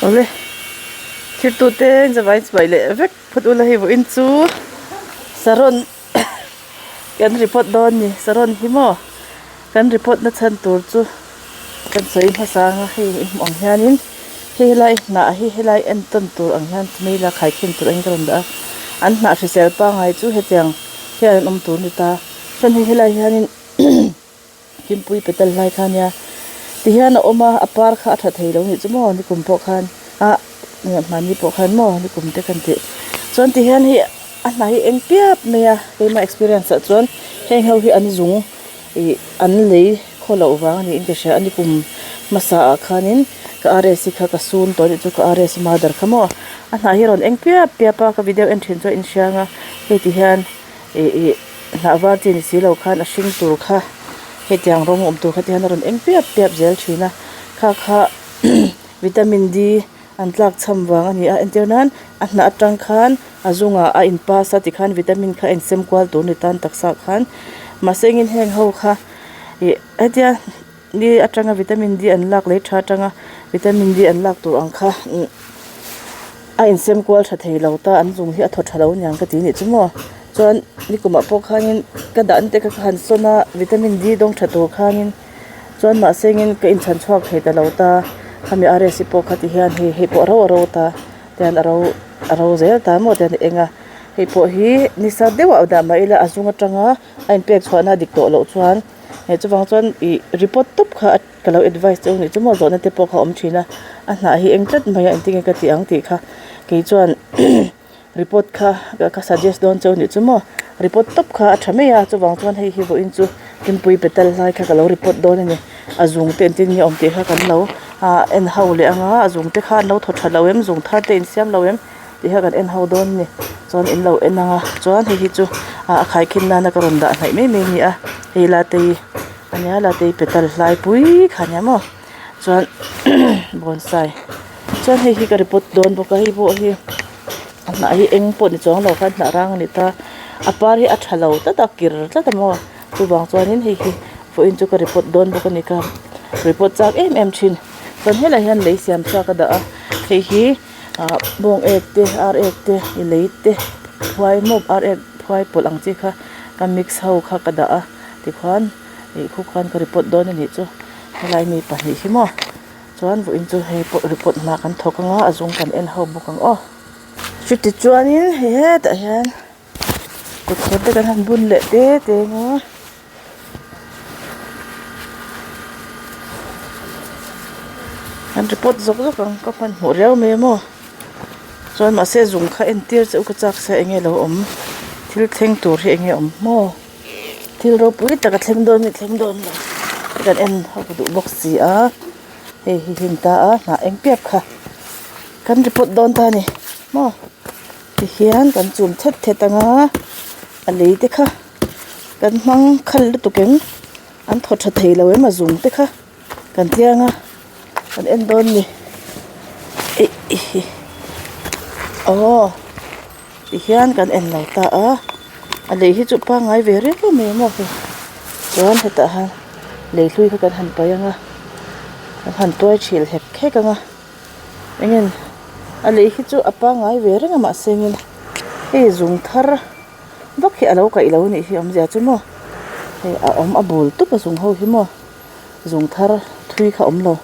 Awle thirtute zavai chhuai leh vek phawt ula hei vawiin chu saron kan report dawn a ni saron hi maw kan report na chhan tur chu kan sawi hmasa ang a hei i hmuh ang hianin hei helai hnah hi helai entawn tur ang hian maila khaikhin tur ang hi ka rawn dah a an hnah hrisel pangngai chu hetiang hian an awm tur a ni ta chuan hei helai hianin. Thingpui petal hlai kha ania tihian a awm a a par kha a tha thei lo nih chu maw nikum pawh khan ah hmanni pawh khan maw nikum te khan tih chuan tihian hei a hnah hi eng piap mai a keima experience ah chuan heng ho hi an zung ih an lei khaw loh vang a niin ka hria a nikum hmasa ah khanin ka arsi kha ka sun tawh anih chu ka arsi mother kha maw a hnah hi a rawn eng piap piap a ka video en thin chuan a inhriang a hei tihian. Ih ih hnah var chi ni si lo khan a hring tur kha hetiang rawng awm tur kha ti hian a rawn eng piap piap zel thin a kha kha vitamin D an tlak cham vang a ni a entir nan a hnah atang khan a zungah a in pass a tikhan vitamin kha a insem kual tur a ni tan taksa ah khan mahse engin heng ho kha ih hetia ni atanga vitamin D an lak leh tha atanga vitamin D an lak tur ang kha ih. A insem kual tha thei lo ta an zung hi a thaw tha lo aniang ka ti nih chu maw chuan nikumah pawh khanin ka dahna te kha ka han sawn a vitamin D dawng tha tur khanin chuan mahse engin ka inchhan chhuak thei ta lo ta khami arsi pawh kha ti hian hei hei pawh a ro a ro ta tian a ro a ro zel ta maw tian a eng a hei pawh hi nisa deuhah dah mah ila a zung atanga a inpek chhuahna a dik tawh loh chuan hei chuvang chuan ih report tawp kha a. Ka lo advice che u nih chu maw zawhna te pawh kha awm thin a, a hnah hi eng tlat mai a engtin nge ka tih ang tih kha kei chuan report kha ka suggest dawn che u nih chu maw report tawp kha a tha mai a chuvang chuan hei hi vawiin chu Kimpuii petal hlai kha ka lo report dawn a ni a zung te engtin nge awm tih kha kan lo ah en ho leh ang a a zung te kha an lo thaw tha lo em zung thar te in siam lo em tih kha kan en ho dawn a ni chuan in lo en ang a chuan hei hi chu ah a khaikhin nana ka rawn dah hnaih mai mai a ni a hei latei. Ania latei petal hlai pui kha ania maw chuan bonsai chuan hei hi ka report dawn bawk a hei pawh hi a hnah hi eng pawh ni chuang lo khan hnah rang a ni ta a par hi a tha lo tlat a kir tlat a maw chuvang chuanin hei hi vawiin chu ka report dawn bawk a ni ka report chak em em thin chuan helaiah hian lei siam sa ka dah a hei hi ah bawng ek te ar ek te lei te phuai mawp ar ek phuai pawlh ang chi kha ka mix ho kha ka dah a. Tikhuan ih khu khuan ka report dawn a nih chu helai mi pahnih hi maw chuan vawiin chu hei pawh report hna kan thawk anga a zung kan en ho bawk ang aw chuti chuanin hei hetah hian kut kawr te kan han bun leh te te ang a. Kan report zawk zawk ang ka hmanhmawh riau mai a maw chuan mahse zung kha entir che u ka chak se enge lo awm thil thleng tur hi enge awm maw. Thil ropui tak a thleng dawn nge thleng dawn lo kan en ho duh bawk si a hei hi hlim ta a hnah eng piap kha kan report dawn ta a ni maw tihian kan chum thet thet ang a a lei te kha kan hmang khal lutuk em an thaw tha thei lo em a zung te kha kan tliang a kan en dawn a ni ih aw. Tihian kan en lo ta a, a lei hi chu pangngai ve riau mai maw hei chuan hetah hian lei hlui kha kan han paih ang a kan han tuai thil hek hek ang a engin a lei hi chu a pangngai ve reng a mahse engin hei zung thar vak hi a lo kaih lo anih hi awmzia chu maw hei a awm a bul tup a zung ho hi maw zung thar thui kha a awm lo.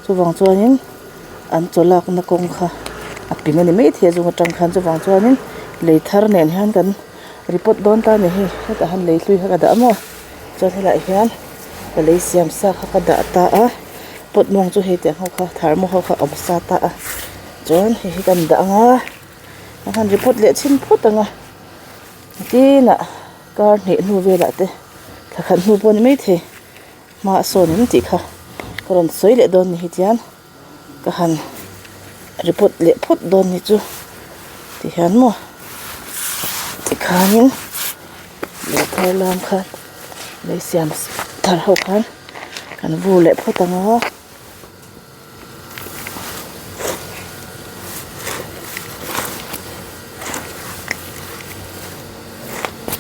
Chuvang chuanin an chaw lakna kawng kha a ping a ni maithei a zung atang khan chuvang chuanin lei thar nen hian kan report dawn ta a ni hei hetah hian lei hlui kha ka dah a maw chuan helaiah hian ka lei siam sa kha ka dah ta a pot mawng chu hei tiang ho kha thar maw ho kha a awm sa ta a chuan hei hi kan dah ang a kan han report leh chhin phawt ang a tinah kar hnih hnu velah te thla khat hnu pawh a ni maithei. Hma a sawn em tih kha ka rawn sawi leh dawn ni hi tian ka han report leh phawt dawn ni chu ti hian maw tikhanin lei thar lam khan lei siam thar ho khan kan vur leh phawt ang a.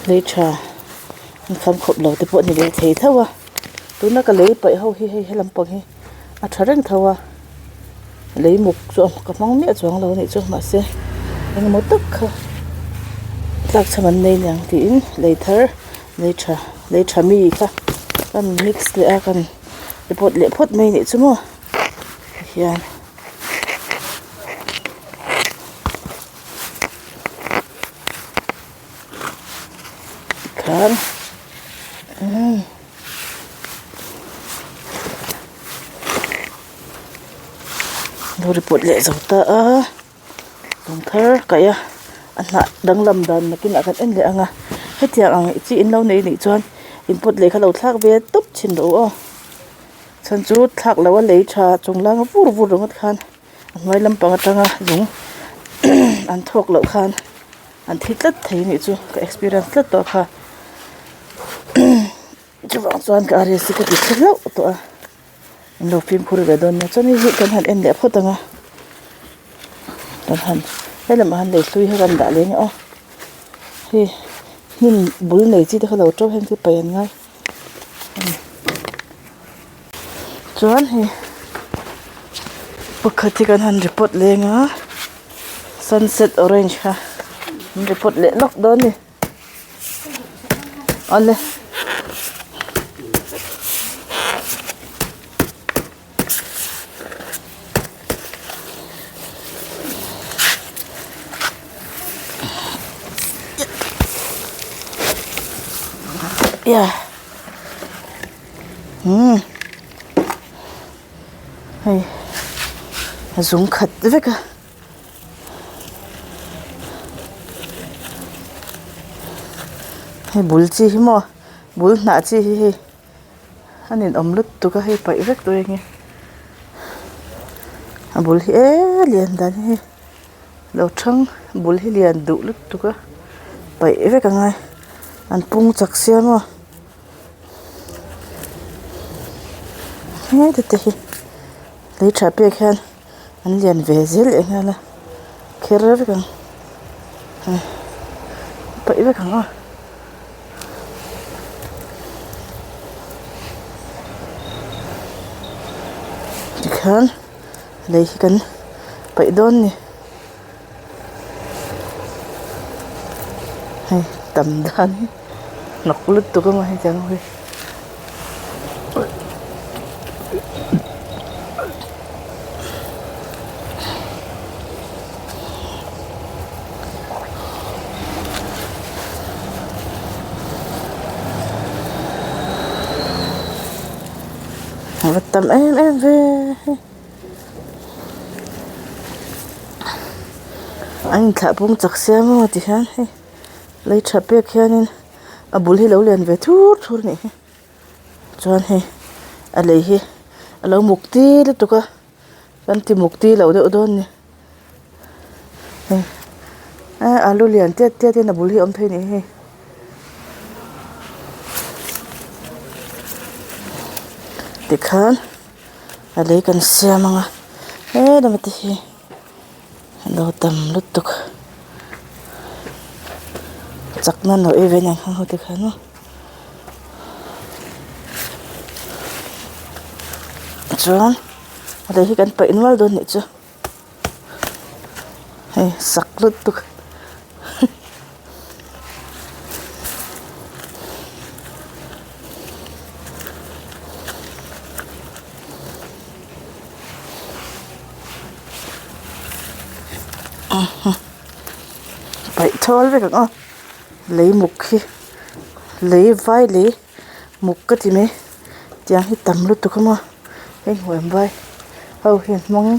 Lei tha an kham khawp lo te pawh a ni ve thei tho a tuna ka lei paih ho hi hei helam pang hi a tha reng tho a. Lei muk chu ka hmang miah chuang lo anih chu mahse engemaw tak kha tlak chhan an nei niang tiin lei thar lei tha lei tha mi kha kan mix leh a kan report leh phawt mai anih chu maw tihian. Tikhan umm. Lo report leh zo ta a lung thar kaih a a hnah danglam dan nakinah kan en leh ang a hetiang ang chi in lo nei nih chuan in pot leh kha lo thlak ve tawp thin rawh u aw chhan chu thlak loh a lei tha chung langa vur vur ringawt khan a hnuai lampang atanga lung an thawk loh khan an thi tlat thei anih chu ka experience tlat tawh kha chuvang chuan ka rc ka ti thla hlauh tawh a. An lo fimkhur ve dawn nia chuan hei hi kan han en leh phawt ang a kan han he lamah han lei hlui hi kan dah leh ang aw hei hnim bul nei chi te kha lo to heng te paih an ngai a ni chuan hei pakhat hi kan han report leng a sunset orange kha an report leh lawk dawn a ni. Awle. Yeah. Hmm. Hei. Zung khat vek a. Hei bul chi hi maw bul hnah chi hi hei a ninawm lutuk a hei paih vek tur enge a bul hi eee lian dan hi hei lo thang bul hi lian duh lutuk a paih vek a ngai an pung chak sia maw heta te hi lei tha pek hian. An lian ve zel leh nghal a kher vek ang hei paih vek ang aw tikhian lei hi kan paih dawn a ni hei tam dan hi hnawk lutuk a maw hetiang ho hi. A va tam em em ve hei an inthlah pung chak sia maw ti hian hei lei tha pek hianin a bul hi lo lian ve thur thur a nih hi. Chuan hei a lei hi a lo muk ti lutuk a kan ti muk ti lo deuh dawn a ni hei eh alu lian tiat tiat in a bul hi a awm thei a nih hi tikhan a lei kan siam ang a helama te hi a lo tam lutuk chakna an lo ei ve aniang heng ho te khan maw. Chuan a lei hi kan paih nual dawn nih chu hei sak lutuk paih thawl vek ang aw lei muk hi. Lei vai lei muk ka ti mai tiang hi tam lutuk a maw hei hmuh vai ho hian hmang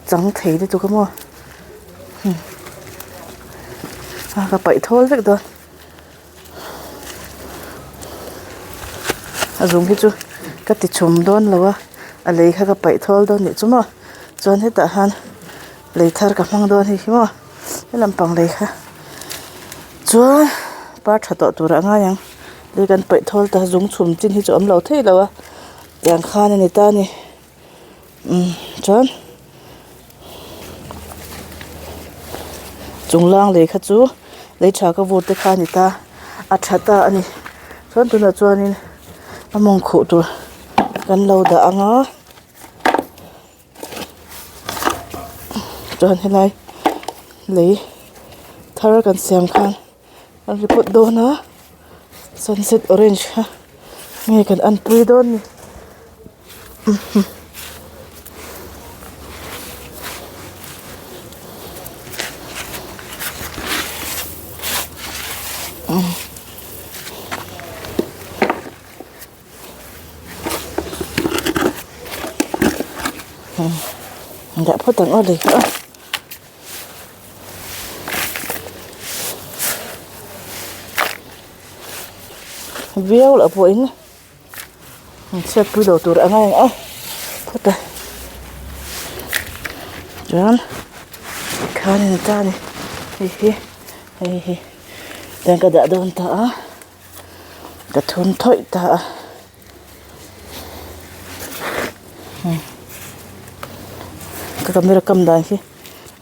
chang thei lutuk a maw a ka paih thawl vek dawn a zum hi chu ka ti chhum dawn lo a a lei kha ka paih thawl dawn nih chu maw chuan hetah hian lei thar ka hmang dawn hei hi maw he lampang lei kha. Chuan par tha tawh turah a ngai ang lei kan paih thawl ta zung chhum chin hi chu a awm lo thei lo a tiang khan a ni ta a ni umm chuan chung lang lei kha chu lei tha ka vur te kha a ni ta a tha ta a ni chuan tunah chuanin a mawng khuh tur kan lo dah ang a. Chuan helai lei thar kan siam khan an report dawn a sunset orange kha nge kan anpui dawn ni. Dah phawt ang aw lei kha a. Viau lah pawhin an chhiat pui lo tur ang a eng a phawt a chuan khanin ta a ni hei hi hei hi tiang ka dah dawn ta a. Ka thun thawih ta a ka camera kam dan hi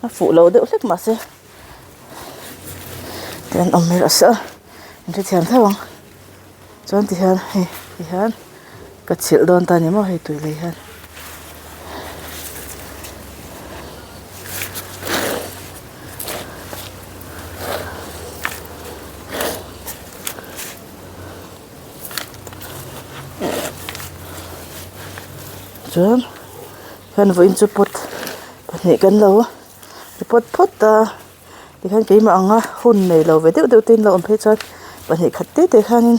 a fuh lo deuh hlek mahse tian awm mai rawh se a in hrethiam theuh ang chuan tihian hei tihian ka chhilh dawn ta a ni maw hei tui lei hian. Chuan hian vawiin chu pot pahnih kan lo report phawt a tikhian keimah anga hun nei lo ve deuh deuh te in lo awm phei chuan pahnih khat te te khanin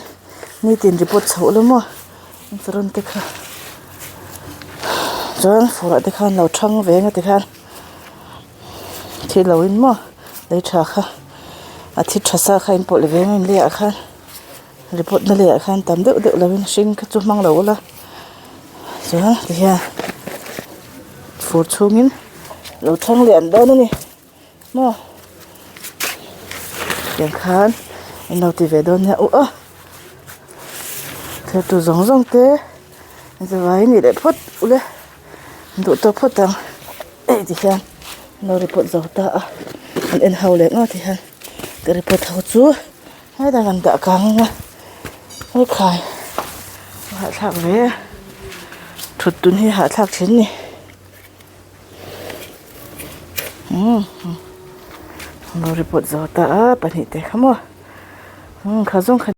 nitin report chhoh la maw an saron te kha chuan fur ah te khan lo thang ve anga tikhan thi lo in maw lei tha kha a thi tha sa kha in pawlh ve ang a in leiah khan report na leiah khan tam deuh deuh lo in hring kha chu hmang lo ula chuan tihian fur chhungin lo thang leh an dawn a ni maw tiang khan an lo ti ve dawn nia uh a thlir tu zawng zawng te zavai nih leh phawt ule duh tawk phawt ang hei ti hian an lo report zo ta a an en ho leh ngawt hian ka report ho chu hetah kan dah kang ang a hawkhai a hahthlak ve a thut tun hi a hahthlak thin a ni umm an lo report zo ta a pahnih te kha maw umm kha zawng kha.